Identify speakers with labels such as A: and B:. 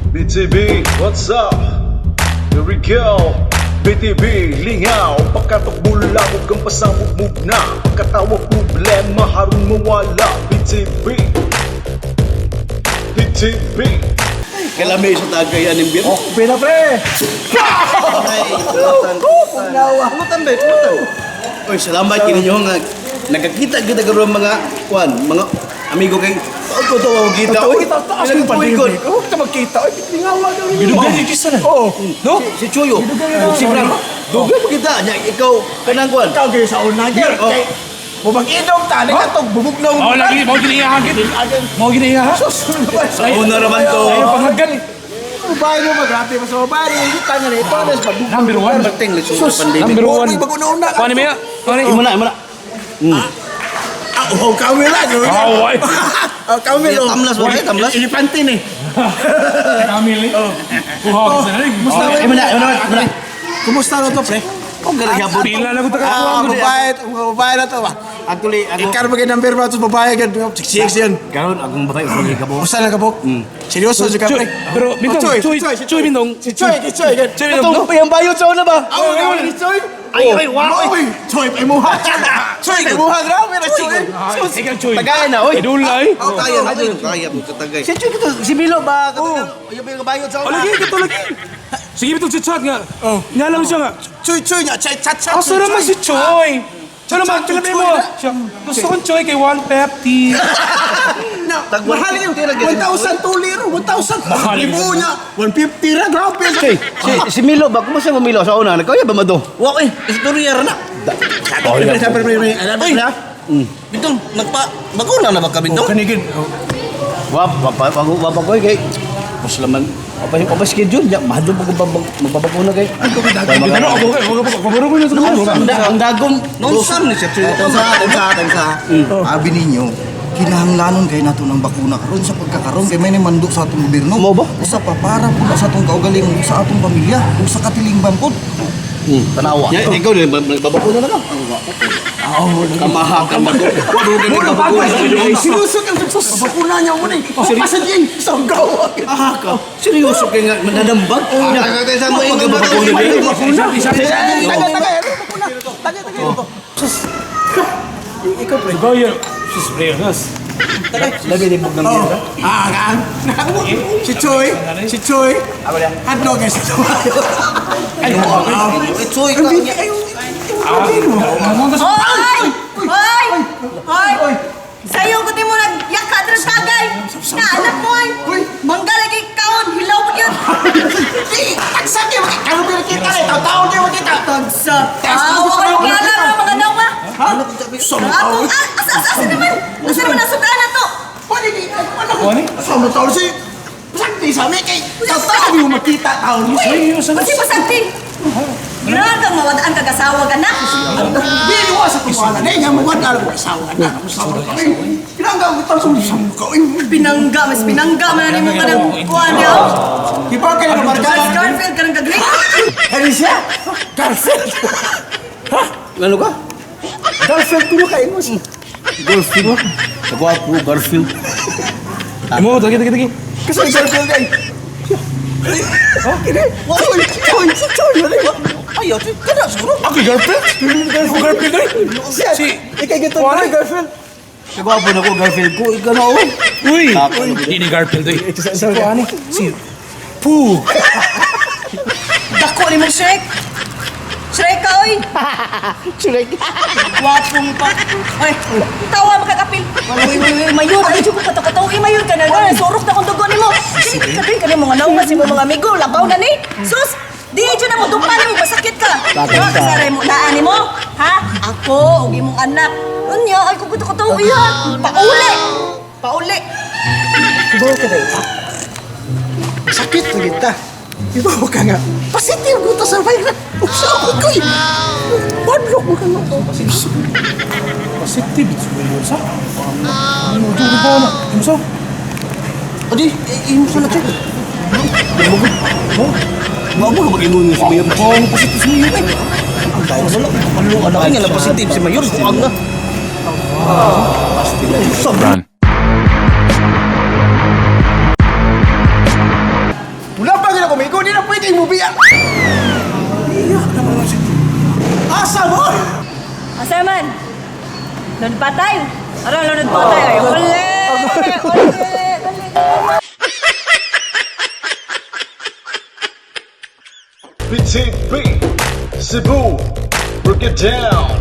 A: BTB, what's up? Here we go. BTB, lingaw. Pagkatok mula, huwag kang pasabog mugna. Pagkatawa problema, harong mawala. BTB, BTB.
B: Kalami sa tagay aning beer.
C: Oh, pina pre.
B: Ay, pulutan. Pulutan ba? Pulutan. Oy, salamat kini nyo nga nagkakita kita karon mga kuan, mga amigo kay ko to ako kita.
C: Oy, taas yung pandemic. Oh, kita magkita. Oy, lingaw daw.
D: Gidugan yung kisa na.
C: Oo.
D: No?
B: Si Chuyo. Si Frank. Dugay mo kita nya ikaw kanang kuan.
C: Ikaw kayo sa una.
B: Oh.
C: Kay bumag-inom ta, katong bubugnaw.
D: Mao lagi, mao giniihagit. Mao giniiha.
C: Sus,
B: Sa una raman to.
D: Ay, panghagan.
C: Babae mo, magrabe mo sa babae. Kita nga na ito, alas, pabugnaw.
D: Number one.
B: Ting lisod sa pandemic.
D: Number one.
C: Pag-una-una.
D: Kuha ni Mia. Kuha ni.
B: Imo na, imo na.
C: Ah, oh, kami lang.
D: Oh, ay.
C: Oh, kami lang.
B: Tamlas ba kayo? Tamlas?
C: Elepante ni.
D: Kamil eh. Kuha ka sa nalig.
C: Kumusta
B: Imo na, imo na, imo na.
C: Kumusta na to, pre?
B: Oh, gari
D: Pila na ko taka.
C: Ah, babae, mga babae na to ba?
B: Actually, ako
C: Ikaw ba number ba to babae gan? Six yan.
B: karon akong babae ko ka bo.
C: Kumusta na kabok? Seryoso jud ka, pre?
D: Pero bintong,
C: Choy,
D: Choy,
C: Choy,
D: Choy bintong.
C: Si Choy, si Choy gan.
D: Choy bintong.
B: Atong payang bayot sa una ba?
C: Aw, oh, si Choy.
B: Ay, ay, wow.
C: Oy, Choy pa imuha. Choy pa imuha grabe na Choy.
D: Sus, ikaw Choy.
B: Tagay na, oy.
D: Idulay.
B: Oh, kaya na, kaya mo katagay. Si Chuy kito, si Milo ba? Yung yung bayot sa
D: O
B: una.
D: lagi, ito lagi. Sige bitong si Chad nga. Nga lang siya nga.
C: Choy, Choy nya, chat chat chat.
D: Asa naman si Choy? Siya naman, pila mo. Siya, gusto kong Choy kay 150.
C: Na, mahal yun. 1,000 tuliro, 1,000.
D: Mahal yun.
C: Libo niya, 150 ra, grabe.
B: Si, si Milo ba? Kumusta mo Milo sa una? Nagkaya ba mado? Wa eh, istorya ra na.
C: Pre, pre, pre, pre, alam mo na?
B: Bintong, nagpa bakuna na ba ka bintong?
C: Kanigin.
B: Wa wa pa wa wa pa koy kay Muslaman. Apa apa schedule ya mahadlok ko magbabakuna kay.
D: Ano ako kay kabaro ko sa
B: Ang dagom nonsam ni siya.
E: Unsa, unsa, unsa. Abi ninyo, kinahanglanon kay nato ng bakuna karon sa pagkakaron kay may mando sa atong gobyerno.
B: Mao ba?
E: Usa pa para pud sa atong kaugalingon sa atong pamilya ug sa katilingban pod.
B: Tanawa. Ya, ikaw din magbabakuna na ka. Kamaha ka mag. Wa do kay magbabakuna.
C: Seryoso ka, bakuna niya mo ni. Pasan din, sa gawa.
B: Ah, ka. Seryoso kay nga mananambag.
E: Sa mo ingon ba
D: Isa, isa, isa.
C: Taga, taga, bakuna. Taga, taga. Ikaw, pre.
D: Ikaw yun. Sus, pre, sus.
B: Labi ni bug ng bira.
C: Ah, kan. Si Choy, si Choy. Hotdog eh, si Choy.
D: Ay,
E: Choy ka niya.
F: Hoy! Hoy! Hoy! Sayo ko mo nagyaka diri sa tagay. Na anak mo ay. Mangga lagi kaon, hilaw mo yun.
C: Di, tagsa kayo, karon pero kita eh, tao-tao kayo makita.
F: Tagsa. Ah, wa kayo kilala ng mga nawa.
C: Ha? Sa
F: Ako,
C: tao.
F: ah, asa asa asa naman? Asa naman ang sudan na to?
C: Wala di, wala ko.
D: Ano?
C: Sa tao si Pasagdi sa amin kay tao-tao yung makita tao ni.
F: Uy, kasi pasagdi. Grabe kang mawadaan kag asawa ka na.
C: Di wa sa kumala na nga mawad alam ko asawa na. Asawa na. Pinangga mo tao sa ko.
F: Pinangga, mas pinangga man na nimo ka ng kuan niyo.
C: Di ba kayo na barkada?
F: Garfield ka ng kagri.
C: Ano siya? Garfield.
B: Ano ka?
C: Garfield kuno kayo mo.
B: Garfield. Gwapo Garfield.
D: Imo, tagi, tagi, tagi.
C: Kasi Garfield ay. Okay, Choy, Choy, si Choy, ano ba?
B: Ayaw, kada siguro.
D: Ako Garfield? Ako Garfield ay.
C: Siya,
D: Si
C: ikay gito na Garfield.
B: Gwapo na ko Garfield ko. Ikaw na oh.
D: Uy! Hindi ni Garfield ay. Si Kuan Si Pooh.
F: Dako ni mo Shrek. Shrek ka oy.
B: Shrek.
F: Gwapong pa. Oy, tawa makakapil. Uy, uy, uy, mayon. Ay, ko kato-kato. Uy, mayon ka na. Ay, surok na kong dugo nimo. Dili ka din mga nauma si mga amigo. Labaw na ni. Sus, di dyan na mo. Dumpa ni mo. Masakit ka. Diba kasara mo? Naan ni mo? Ha? Ako, ug imong anak. Unya, ay ko kato-kato. Uy, ha? Pauli. Pauli.
C: Kubaw ka dahil. Sakit na kita. Ibaw ka nga. Positive ko ta sa virus. Usa ako ko. Padlock mo ka nga.
D: Positive it's real sa. Ano to ba na? Imo sa?
B: Adi, imo sa na check. Mo mo mag-ingon si Mayor.
D: Oh, positive si Mayor.
B: Ang dahil sa lang. Ano anak nga na positive si Mayor. Ang na.
G: Run.
C: mo biya. Biya naman si. Asa mo?
F: Asa man? Lunod patay. Aron, lunod patay. Ay, uli! Uli! Dali, dali.
A: BTB, Cebu, break it down.